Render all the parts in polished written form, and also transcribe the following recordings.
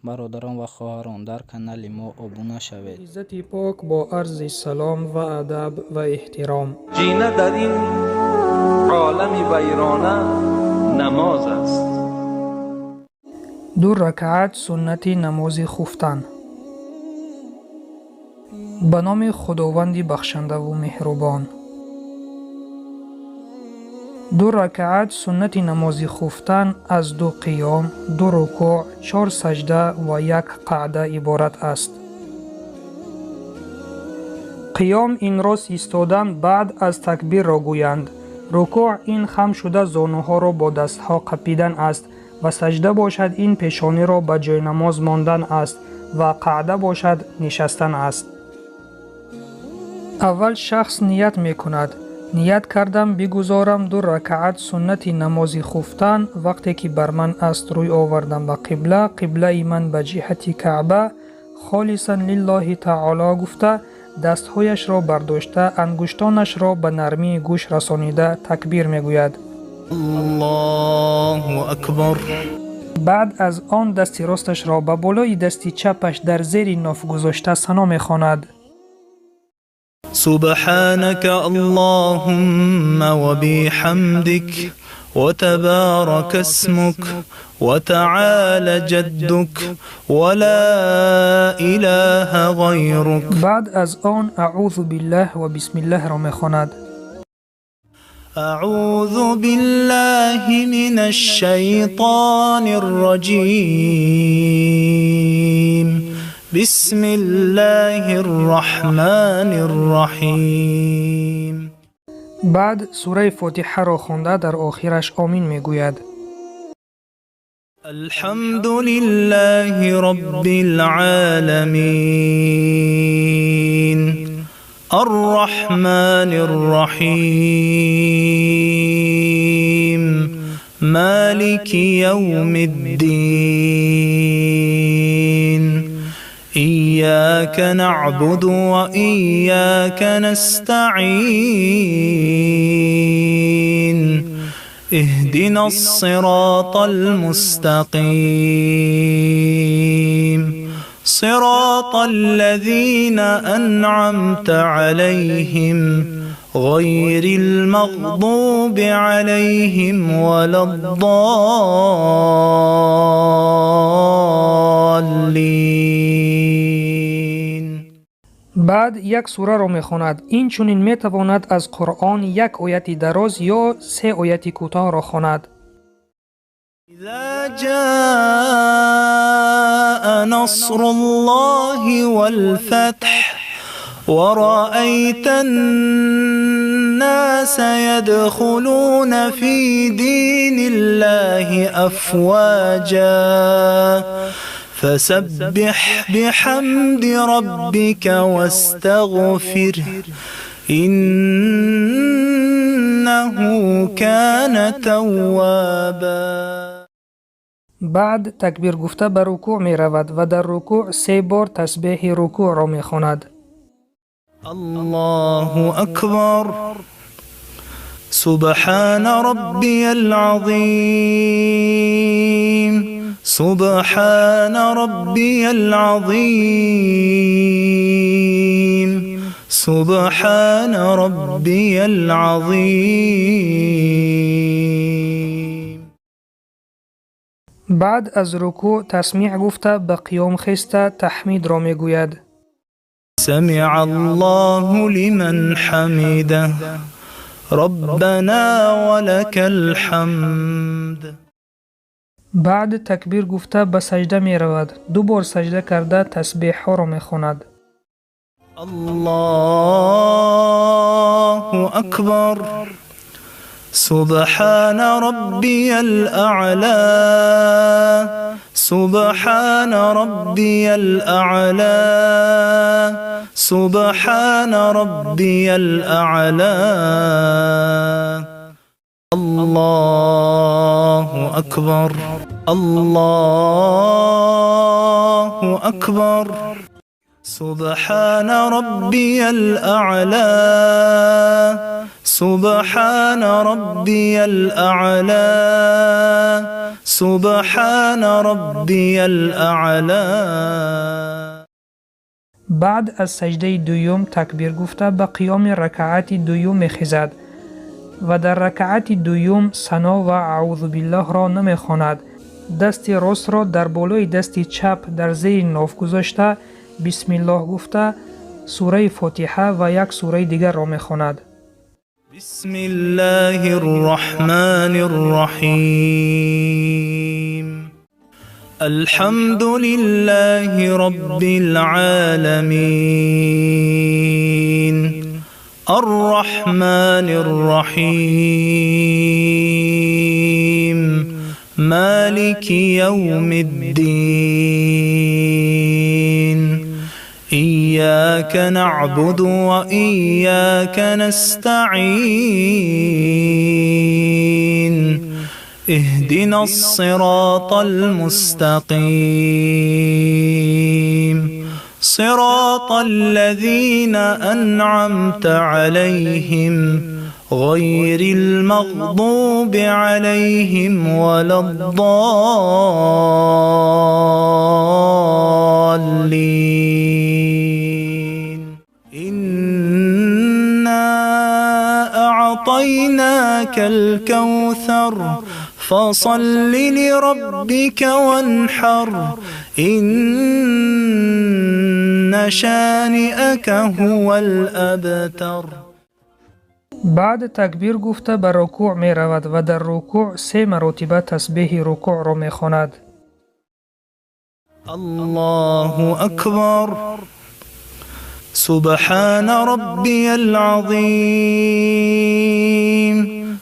Бародарон ва хоҳарон, дар канали мо обуна шавед. Иззати пок бо арзи салом ва адаб ва эҳтиром. Ҷина дар ин олами вайрона намоз аст. Ду ракаат суннати намози хуфтан. Ба номи Худованди бахшандаву меҳрубон. Ду ракаат суннати намози хуфтан аз ду қиём, ду рукӯъ, чор саҷда ва як қаъда иборат аст. Қиём ин рост истодан баъд аз такбирро гӯянд. Рукӯъ ин хам шуда зонуҳоро бо дастҳо қапидан аст ва саҷда бошад ин пешониро ба ҷойнамоз мондан аст ва қаъда бошад нишастан аст. Аввал шахс ният мекунад. Ният кардам бигузорам ду ракаат суннати намози хуфтан вақте ки бар ман аст рӯй овардам ба қибла, қиблаи ман ба ҷиҳати Каъба, холисан лиллоҳи таоло гуфта, дастҳояшро бардошта, ангуштонашро ба нармии гӯш расонида такбир мегӯяд. Аллоҳу акбар. Баъд аз он дасти росташро ба болои дасти чапаш дар зери ноф гузошта сано мехонад. سبحانك اللهم وبحمدك وتبارك اسمك وتعالى جدك ولا إله غيرك. Баъд аз он аъузу биллаҳ ва бисмиллаҳро мехонад. أعوذ بالله من الشيطان الرجيم، بسم الله الرحمن الرحيم. Баъд сураи Фотиҳаро хонда, дар охираш омин мегӯяд. الحمد لله رب العالمين، الرحمن الرحيم، مالك يوم الدين، إياك نعبد وإياك نستعين، اهدنا الصراط المستقيم، صراط الذين أنعمت عليهم، غير المغضوب عليهم ولا الضالين. Баъд як сураро мехонад. Инчунин метавонад аз Қуръон як ояти дароз ё се ояти кӯтоҳро хонад. إذا جاء نصر الله والفتح ورأيت الناس يدخلون في دين الله أفواجا، فسبح بحمد ربك واستغفره، إنه كان توابا. Баъд такбир гуфта ба рукӯъ меравад ва дар рукӯъ се бор тасбеҳи рукӯъро мехонад. الله أكبر، سبحان ربي العظيم، سبحان ربي العظيم، سبحان ربي العظيم. Баъд аз рукӯъ тасмеъ гуфта ба қиём хеста таҳмидро мегӯяд. سمع الله لمن حمده، ربنا ولك الحمد. Баъд такбир гуфта ба саҷда меравад, ду бор саҷда карда тасбеҳҳоро мехонад. الله أكبر، سبحان ربي الأعلى، سبحان ربي الأعلى، سبحان ربي الأعلى. الله أكبر، الله أكبر. سبحان ربي الأعلى سبحان ربي الأعلى سبحان ربي الأعلى. баъд аз саҷдаи дуюм такбир гуфта ба қиёми ракаати дуюм мехезад ва дар ракаати дуюм сано ва аъузубиллоҳро намехонад. Дасти ростро дар болои дасти чап дар зери ноф гузошта бисмиллоҳ гуфта сураи фотиҳа ва як сураи дигарро мехонад. بسم الله الرحمن الرحيم. الحمد لله رب العالمين الرحمن الرحيم مالك يوم الدين إياك نعبد وإياك نستعين اهدنا الصراط المستقيم صراط الذين أنعمت عليهم غير المغضوب عليهم ولا الضالين. إنا أعطيناك الكوثر فصل لربك وانحر إن شانئك هو الأبتر. баъд такбир гуфта ба рукӯъ меравад ва дар рукӯъ се маротиба тасбеҳи рукӯъро мехонад. الله أكبر. سبحان ربي العظيم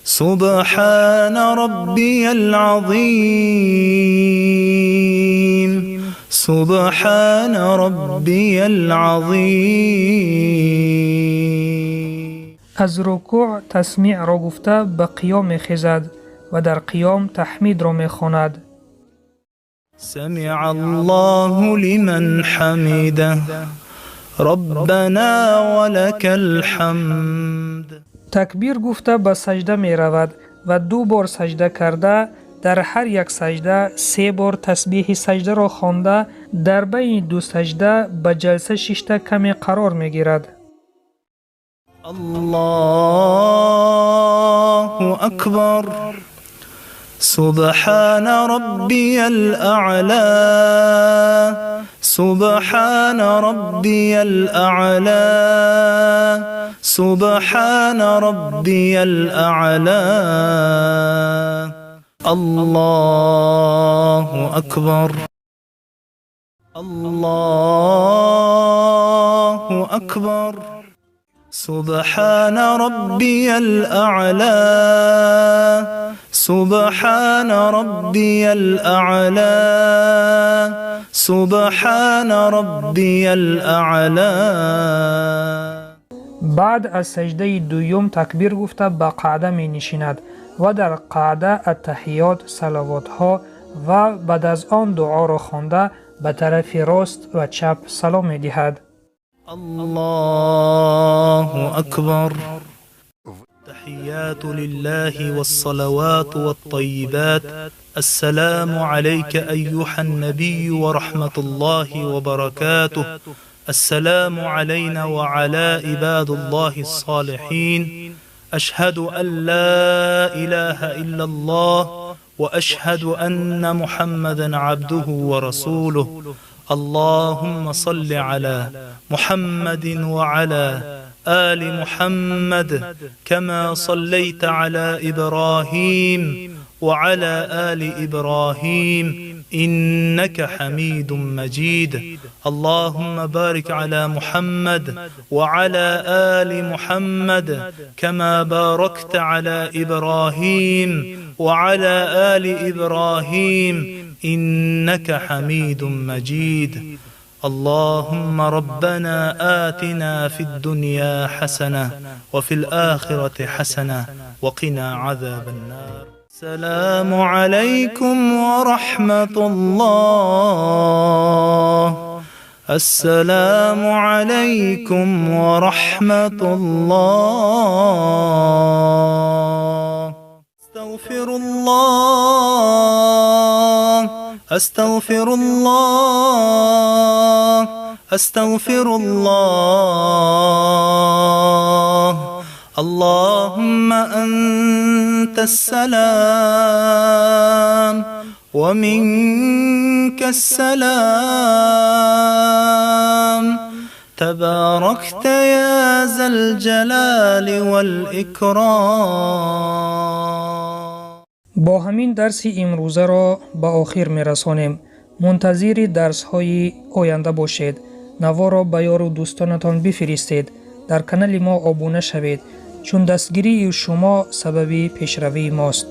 سبحان ربي العظيم سبحان ربي العظيم. аз рукӯъ тасмиъро гуфта ба қиём мехезад ва дар қиём таҳмидро мехонад. سمع الله لمن حمده ربنا ولك الحمد. такбир гуфта ба саҷда меравад ва ду бор саҷда карда дар ҳар як саҷда се бор тасбеҳи саҷдаро хонда дар байни ду саҷда ба ҷалса шишта каме қарор мегирад. الله أكبر. سبحان ربي الأعلى سبحان ربي الأعلى سبحان ربي الأعلى. الله أكبر. الله أكبر. سبحان ربي الأعلى سبحان ربي الأعلى سبحان ربي الأعلى. баъд аз саҷдаи дуюм такбир гуфта ба қаъда менишинад ва дар қаъда аттаҳиёт, салавотҳо ва баъд аз он дуоро хонда ба тарафи рост ва чап салом медиҳад. الله أكبر. التحيات لله والصلوات والطيبات. السلام عليك أيها النبي ورحمة الله وبركاته. السلام علينا وعلى عباد الله الصالحين. أشهد أن لا إله إلا الله وأشهد أن محمدا عبده ورسوله. اللهم صل على محمد وعلى آل محمد كما صليت على إبراهيم وعلى آل إبراهيم إنك حميد مجيد. اللهم بارك على محمد وعلى آل محمد كما باركت على إبراهيم وعلى آل إبراهيم إنك حميد مجيد. اللهم ربنا آتنا في الدنيا حسنة وفي الآخرة حسنة وقنا عذاب النار. السلام عليكم ورحمة الله. السلام عليكم ورحمة الله. أستغفر الله، أستغفر الله، أستغفر الله. اللهم أنت السلام ومنك السلام، تباركت يا ذا الجلال والإكرام. Бо ҳамин дарси имрӯзаро ба охир мерасонем. Мунтазири дарсҳои оянда бошед. Наворо ба ёру дӯстонатон бифиристед. Дар канали мо обуна шавед, чун дастгирии шумо сабаби пешравии мост.